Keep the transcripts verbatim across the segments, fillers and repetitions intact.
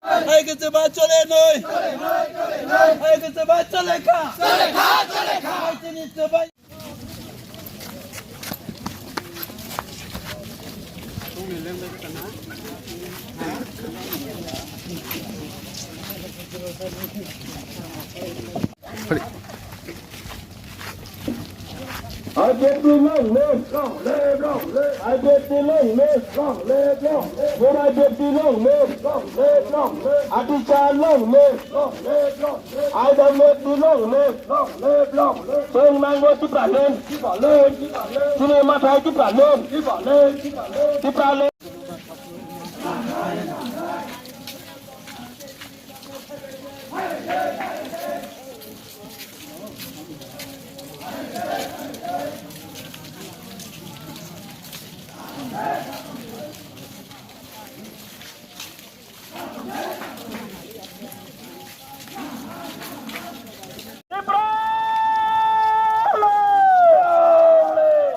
Hai ke chwbai chole noi. Hai ke chwbai chole kha. Hai chini chwbai. I P F T long live, long live, long live. I P F T long live, long live, long live. More I P F T long live, long live, long live. Aticha long live, long live, long live. I W F T long live, long live, long live. Chwng nango Tipraland, Tipraland, Tipraland. Chini mathai Tipraland, Tipraland, Tipraland.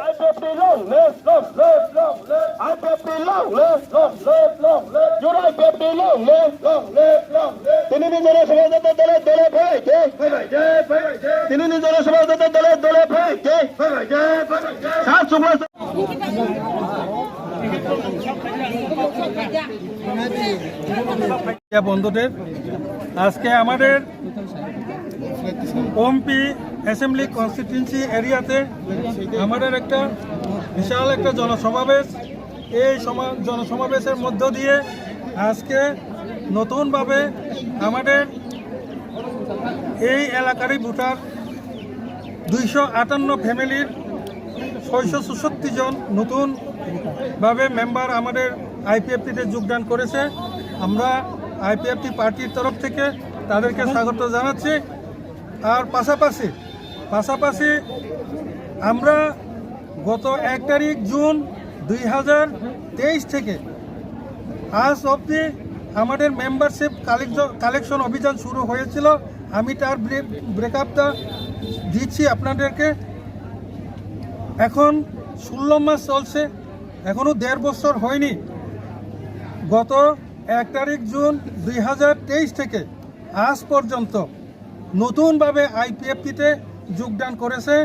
I P F T long live, long live, long live. I P F T long live, long live, long live. Jura I P F T long live, long live, long live. Tinini Jana Sabha Jata Dole Dole Bhai Jai. Bhai Bhai Jai, Bhai Bhai Jai. Tinini Jana Sabha Jata Dole Dole Bhai Jai. Bhai Bhai Jai, Bhai Bhai Jai. Sat Shukla বন্ধুদের, আজকে আমাদের ওমপি assembly constituency এরিয়াতে আমাদের একটা বিশাল একটা জনসমাবেশ। এই সমা-, জনসমাবেশের মধ্য দিয়ে আজকে নতুনভাবে আমাদের এই এলাকারই ভোটার দুইশো আটান্ন ফ্যামিলির ছয়শো চৌষট্টি জন নতুনভাবে মেম্বার আমাদের আইপিএফটিতে যোগদান করেছে। আমরা আইপিএফটি পার্টির তরফ থেকে তাদেরকে স্বাগত জানাচ্ছি। আর পাশাপাশি, পাশাপাশি আমরা গত এক তারিখ জুন দুই হাজার তেইশ থেকে আজ অবধি আমাদের মেম্বারশিপ কালেকশন অভিযান শুরু হয়েছিল। আমি তার ব্রে-, ব্রেকআপটা দিচ্ছি আপনাদেরকে। এখন ষোলো মাস চলছে, এখনও দেড় বছর হয়নি। গত এক তারিখ জুন দুই হাজার তেইশ থেকে আজ পর্যন্ত নতুনভাবে আইপিএফটিতে যোগদান করেছে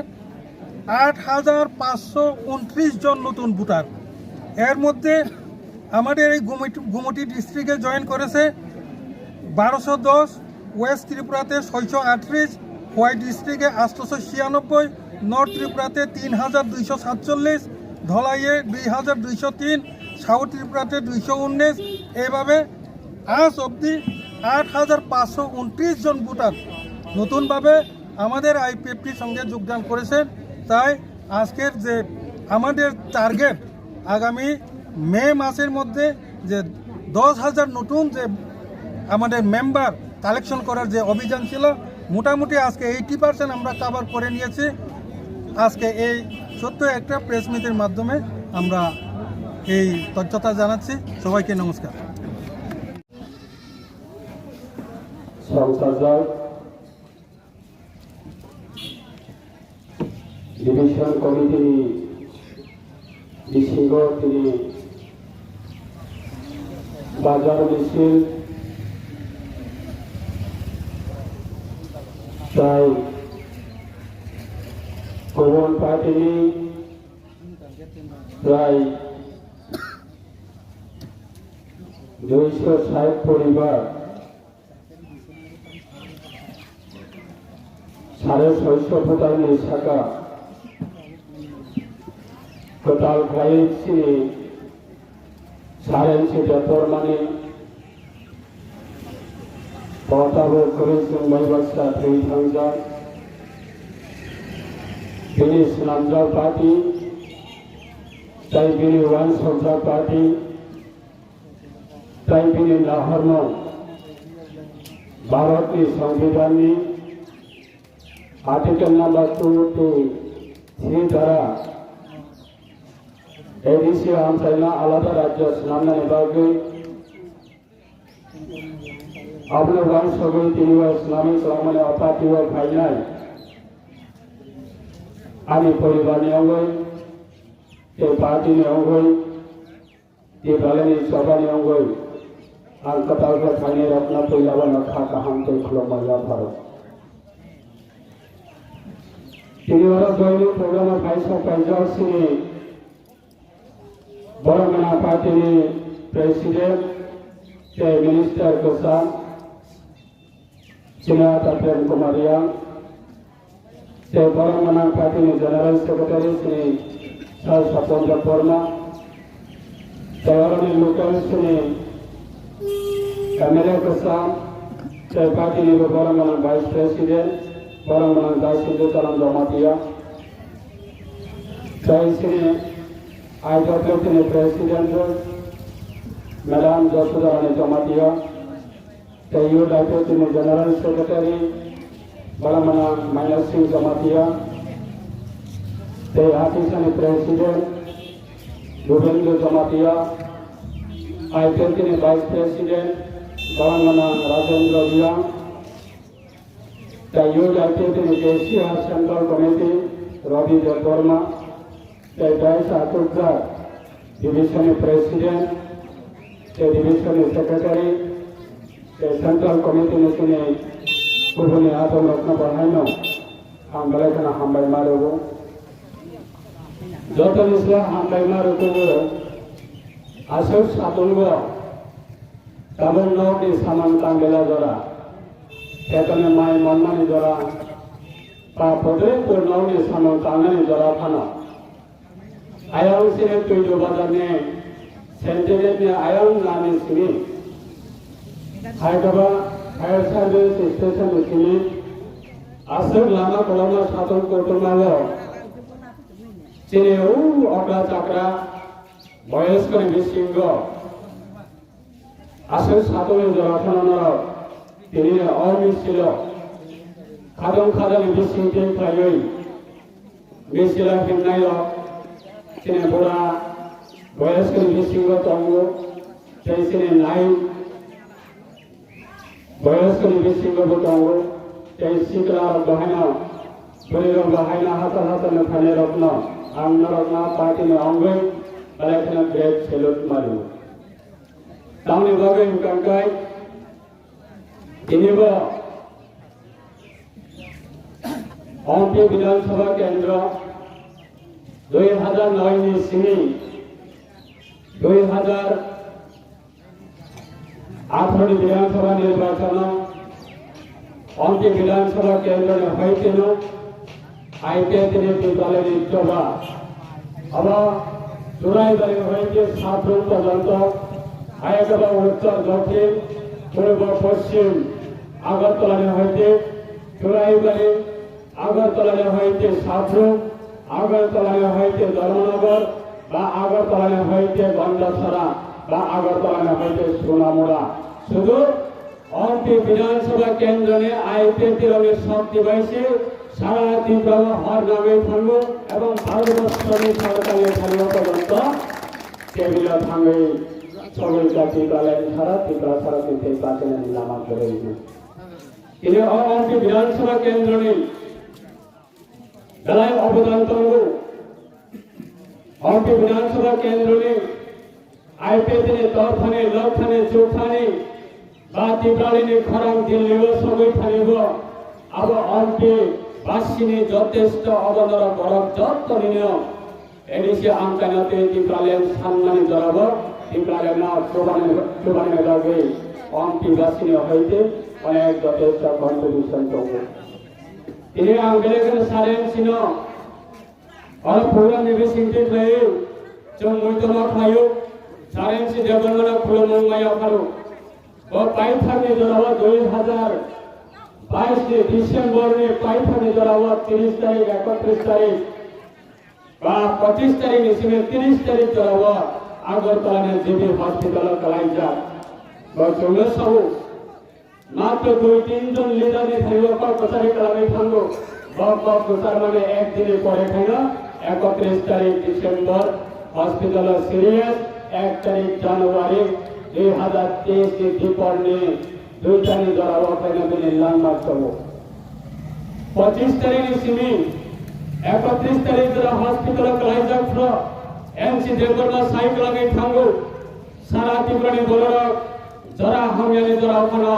আট হাজার পাঁচশো ঊনত্রিশ জন নতুন ভোটার। এর মধ্যে আমাদের এই গুমটি, গুমটি ডিস্ট্রিক্টে জয়েন করেছে বারোশো দশ, ওয়েস্ট ত্রিপুরাতে ছয়শো আটত্রিশ, খোয়াই ডিস্ট্রিক্টে আটশোশো ছিয়ানব্বই, নর্থ ত্রিপুরাতে তিন হাজার দুইশো সাতচল্লিশ, ধলাইয়ে দুই হাজার দুইশো তিন, সাউথ ত্রিপুরাতে দুইশো উনিশ। এইভাবে আজ অবধি আট হাজার পাঁচশো ঊনত্রিশ জন ভোটার নতুনভাবে আমাদের আইপিএফটির সঙ্গে যোগদান করেছেন। তাই আজকের যে আমাদের টার্গেট, আগামী মে মাসের মধ্যে যে দশ হাজার নতুন যে আমাদের মেম্বার কালেকশন করার যে অভিযান ছিল, মোটামুটি আজকে এইটি পার্সেন্ট আমরা কভার করে নিয়েছি। আজকে এই ছোট্ট একটা প্রেস মিটের মাধ্যমে আমরা এই তথ্যটা জানাচ্ছি। সবাইকে নমস্কার। Songchajak Division Committee ni bisingo tini bazar misil tai kubun party ni prai duiso sait poribar sare soiso photarni saka kwtal khlai chini saren se depor mani pota bo kwrwi chwng bai baksa thwi thangjak. Bini swnamjak party tei bini uansukjak party tei bini nahorno Bharatni Songbidanni Article number two tei three dara A D C o amchaina alada rajyo swnamnani bagwi abono uansugwi tini o swnamwi kwlangmani o party o phainai ani poribarni wngwi tei party ni wngwi Tipralani Sabhani wngwi Ang kwtal khe phainai rokno puila o no kha kaham tei khulumma yapharo. Tini oro joining program o kaisa paijak sini Borok Gwnang Party ni President tei Minister kwcham Senior Prem Kumar Reang, tei Borok Gwnang Party ni General Secretary sini Sir Sapondra Porma, tei oroni local sini M L A kwcham, tei party ni bo Borok Gwnang Vice President, Borok Gwnang Dai Singh Charan Jamatia, tei sini I W P ni President Madam Josodharani Jamatia, tei U D I P ni General Secretary Balamana Maina Singh Jamatia, tei Atisani President Bhupendra Jamatia, I P F T ni Vice President Balamana Rajendra Reang, tei U D I P ni K C R Central Committee Ravi Debbarma, tei Daisa Tukjak Division ni President, tei Division ni Secretary, tei Central Committee ni sini kubuni atom rokno bo haino ang belai kheno hambai ma rwo. Joto ni sle hambai ma rwo kubo aswk satung bo tabuk nok ni samung tang bela jora, kheto ni mai mon mani jora, pa putri pur nok ni samung tangnani jora phano. Ayang sini Tuidu Bazar ni Centenary ni ayang nani simi Hyderabad Fire Service Station ni simi aswk lama koloma satung kotorma o chini o okra chakra boyosko ni bisingo aswk satung ni jora phano norok tini o misilo khadong khadani bising twi khlaiwi misilo himnai rok chini bura boyosko ni bisingo tongo tei chini nai boyosko ni bisingo bo tongo tei sikla rok bo haino bwrwi rok bo haino hatal hatal ni phainai rokno ang norokno party ni ongwi belai kheno great salute mari. Tamni bagwi hwnkha khe tinibo Ompi Bidhan Sabha Kendra dui hazar noi ni simi dui hazar atharo ni Bidhan Sabha nirbachano Ompi Bidhan Sabha Kendra ni hoiteno I P F T ni Tipralani choba. Abo Churaibari hoite Sabrung porjonto, Hayakaba Uttor Dokhin, Purbo Poschim, Agartala ni hoite Churaibari, Agartala ni hoite Sabrung, Agartala ni hoite Dharmanagar, ba Agartala ni hoite Gandachara, ba Agartala ni hoite Sonamura. Sudu Ompi Bidhan Sabha Kendra ni I P F T rokni shokti bai se sara Tripura o hor nangwi thango ebong Bharatborsho ni sarkar ni thani o porjonto table o thangwi sogwi jati balai sara Tripura sara twi tei bachina ni lama kwrwi no. Tini o Ompi Bidhan Sabha Kendra ni belai obodan tongo. Ompi Bidhan Sabha Kendra ni I P F T ni torphani, lokthani, chukthani, ba Tiprali ni khorang Delhi o sogwi thani bo, abo Ompi basini jotesto obo norok borok jotto nino A D C amchaino tei Tipralian sanmani jorabo Tipralian no chubani, chubani bagwi Ompi basini hoite onek jotesto contribution tongo. Tini ang belai kheno Saren sino Oro program ni bisingtwi khlaiwi chwng muitorma khlaio, Saren si Debbarmano khulumung maya pharo. Bo paitharni jorao dui hazar bais ni December ni paitharni jorao tris tarik, ekotris tarik ba pochis tarik ni simi tris tarik jorao Agartala ni G B hospital o kwlaijak. Bo chwngno sao. Matro dui tin jon leader ni thani o kok kwchari kwlangwi thango. Bo kok kwchar mani ek din ni pore khaino ekotris tarik December hospital o serious, ek tarik January dui hazar teis ni dipor ni duita ni jora o khaino bini langma tongo. Pochis tarik ni simi ekotris tarik jora hospital o kwlaijak phro M C Debbarma sai kwlangwi thango. Sara Tripura ni bororok Jora hamyani jora phano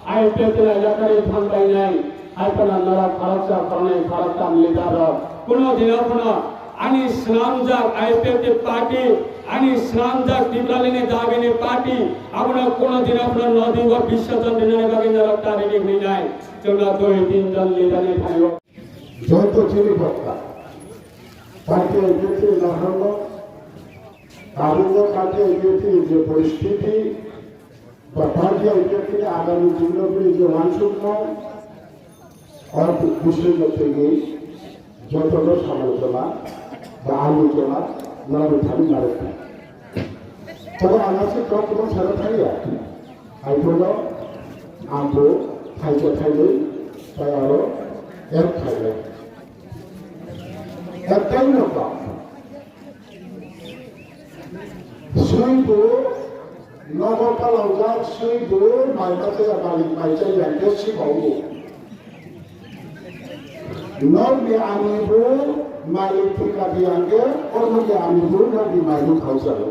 I P F T ni yakari thang bai nai, hai phano norok khoroksa khoroknwi khoroktham leader rok kuno dino phano ani swnamjak I P F T party, ani swnamjak Tipralini dabini party, abono kuno dino phano nodi o bisarjon rinani bagwi norok ta rini hwnwi nai. Chwngno dui tin jon leader ni thani o. Joto chini bokta, party I P F T ni naharno, tabukno party I P F T ni je poristiti, ba party I P F T ni agami dinno bini je wansukmung, o bisingtwi jotono samalochona ba alochona norokni thani narwkha. Tei ang aswk kok kwbang sana thangya. Haiphano ang bo thaisa thainwi tei aro add khainai. Ektai no kok. Swi bo nogo palaujak, swi bo mai machaya malik mai chaya hwnkhe swi bo. Nokni ani bo malik thika di hwnkhe, kormoni ani bo nokni mai bo khaujago.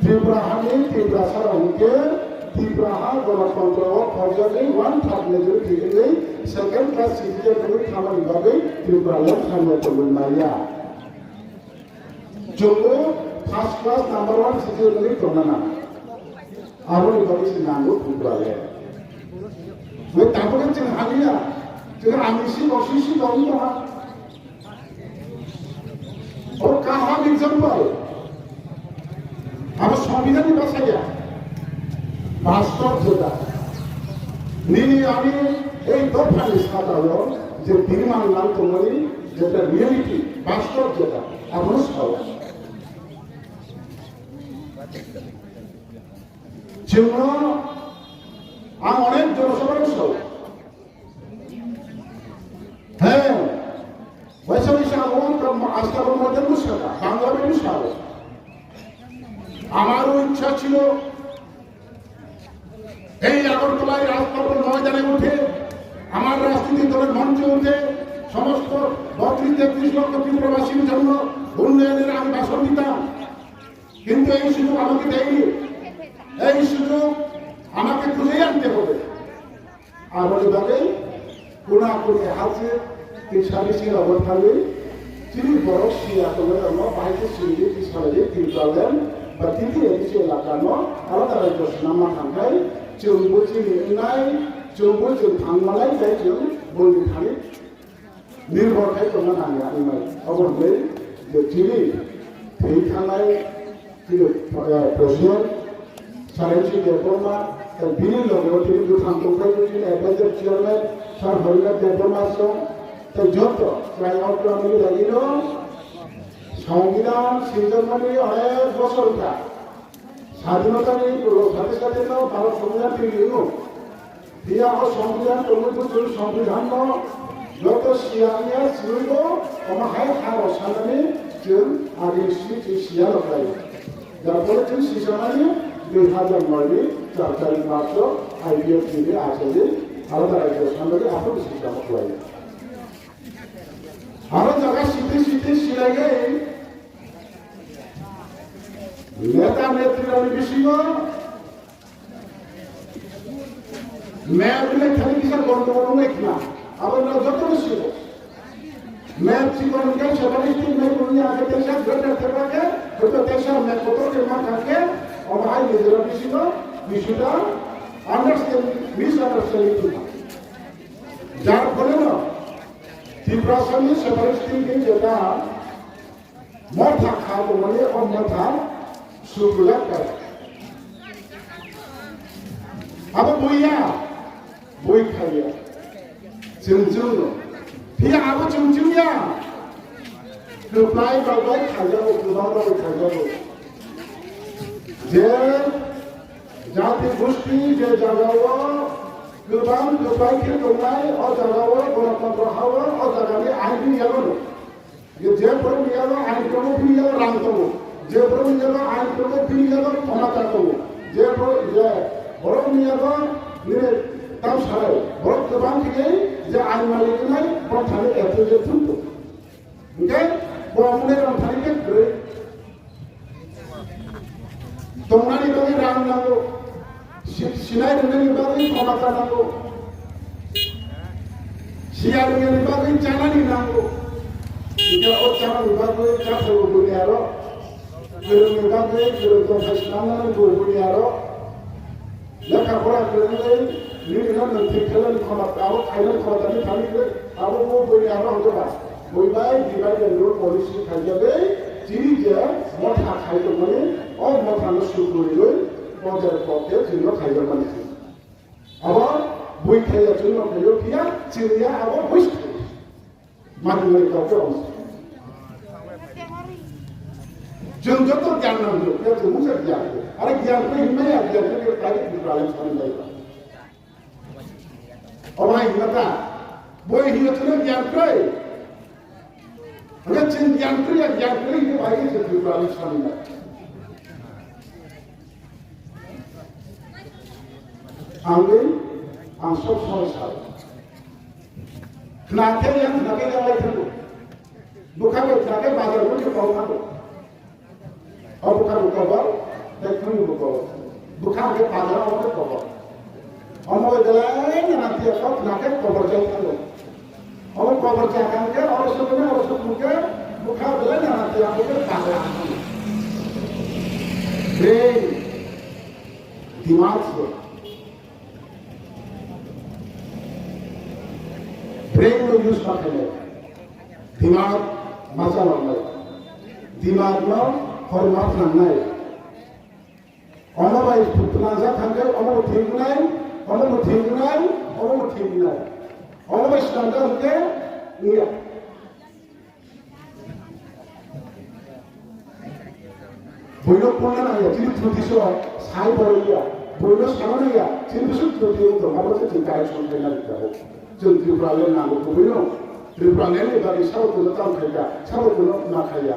Tripura hani Tiprasa rok hwnkhe Tripura ha Ganatantro o khorjakni one third majority hinwi second class citizen hinwi thamani bagwi Tripura land hamya tongwi maya. Chwngbo first class number one citizen hinwi tongna nang. Aboni bagwi se nango Tripura land. Bai tabukhe chwng haliya, chwng ani si bo si si bo wngkha. O kaham example. Abo Songbidanni bwsaya. Bastob jeta. Nini ani ei dophani sakao je biriman lang tongmani jeta reality, bastob jeta. Abono sao. Chwngno ang onek jonosabhao sao. He, waisa waisa abo to Astabol moddhe bwsaka, Bangla bai bwsao. আমারও ইচ্ছা ছিল এই আগরতলায় রাজভবন ময়দানে উঠে, আমার রাজনৈতিক দলের মঞ্চে উঠে সমস্ত বত্রিশ তেত্রিশ লক্ষ ত্রিপুরাবাসীর জন্য উন্নয়নের আমি ভাষণ দিতাম, কিন্তু এই সুযোগ আমাকে দেয়নি। এই সুযোগ আমাকে খুঁজেই আনতে হবে। Aboni bagwi kuna kuni hapsi tei servicing rok thangwi chini borok siya tongwi rokno bahai khe swrwngwi twi salaiwi Tripura land ba T T A D C elaka no alada rajyo swnamna thangkhai chwngbo chini wngnai, chwngbo chwng thang manai tei chwng boni thani nirbhor khai tongna nangya wngmani. Obo hwnwi je chini thwi thangnai chini, eh, President Saransi Debbarma, tei bini loge o chini bwkhang tongphai chini advisor chairman Sir Harinath Debbarma song, tei joto chwrai okra mili ragino Songbidan swijak mani onek bosor wngkha. Sadhinotani purbo sate sate no Bharat Songbidan twi ringo. Phiya o Songbidan tongwi bo chwng Songbidan no joto siya wngya swiwi bo omo hai ha rw sanani chwng agini simi chwng siya rw khlai. Jar phole chwng sisamani dui hajar noi ni char tarik March o I P F T ni achai alada rajyo sanani aphuru sisamo khlai. Aro jaga siti siti silaiwi neta netrirokni bisingo map bile thani kisa gondogol wngwi khna. Abo no joto no sigo. Map chikon hwnkhe seventy state map wngya hwnkhe teisa greater thepra khe, hoito teisa map kotor khe ma kha khe, obo hai nijera bisingo bisuda understanding, misunderstanding khna. Jar phole no Tiprasani separate state ni jeta motha kha tongmani o motha sukujak kha. Abo buiya, bui khaiya. Chwng chwng no. Phiya abo chwng chwng ya. Kwplai rok bai khaijago, kwbang rok bai khaijago. Je jati gosti je jagao kwbang kwplai khe tongnai, o jagao Ganatantro hao o jagani ain ni yago no. Je borok ni yago ain tongo, bini yago rang tongo. Je borok ni yago ain tongo, bini yago khomata tongo. Je borok, je borok ni yago nini tam sarai. Borok kwbang khe je ain malik wngnai, borok thani appreciate thung tongo. Hwnkhe bo amulai rang thani khe kwrwi. Tongnani bagwi rang nango. Si-, sinai rwnani bagwi khomata nango. Siya rwnani bagwi chanani nango. Hingke o chanani bagwi chakhalo buni aro. Kwrwngni bagwi kwrwng tongthai swnamnani bo buni aro. Lekha pora kwrwngwi nini no nwng thik khelani khoma abo khainani khoma tani thani kwrwi abo bo bui ni aro hwnkhe ba bui bai divide and rule policy khaijagwi chini je motha khai tongmani o motha no sukuriwi poder pokhe chini no khaijakmani. Abo bui khaiya chini no khaiyo phiya chini ya abo bui. Mani mani kau kau. Chwng joto gyan nangkuk, ya chwng mungsa gyan. Are gyan khe hinmaya, gyan khe khe kari Tripura le sani lai. Obo hai hinma ta. Boi hinma chwng gyan khe. Are chwng gyan khe ya gyan khe hinma bai khe Tripura le sani lai. Ang bai, ang sok sok sa. Khna khe yang, khna khe yang lai thango. Bwkha bai khna khe bazar no khe kok thango. O bwkha bo kobor, tei thwngwi bo kobor. Bwkha hwnkhe bazar o khe kobor. Omo bai belai nana tiya kok khna khe kobor jai thango. Omo kobor chakang khe, oro sokoni, oro sokoni khe, bwkha belai nana tiya kok khe bazar thango. Brain, dimag se. Brain no use ma khainai. Dimag ma chaloknai. Dimag no hor ma phnangnai. Omo bai phnangjak thangkhe omo bo thwinai, omo bo thwinai, omo bo thwinai. Omo bai swnamjak hwnkhe wngya. Boino ponna nangya, chini through-o sai borokya. Boino sana nangya, chini bwswk through-o tong, abo se chini correction khaina rikha bo. Chwng Tripura le nango boino. Tripura le ni bagwi sabo boino tam khaikha, sabo boino ma khaiya.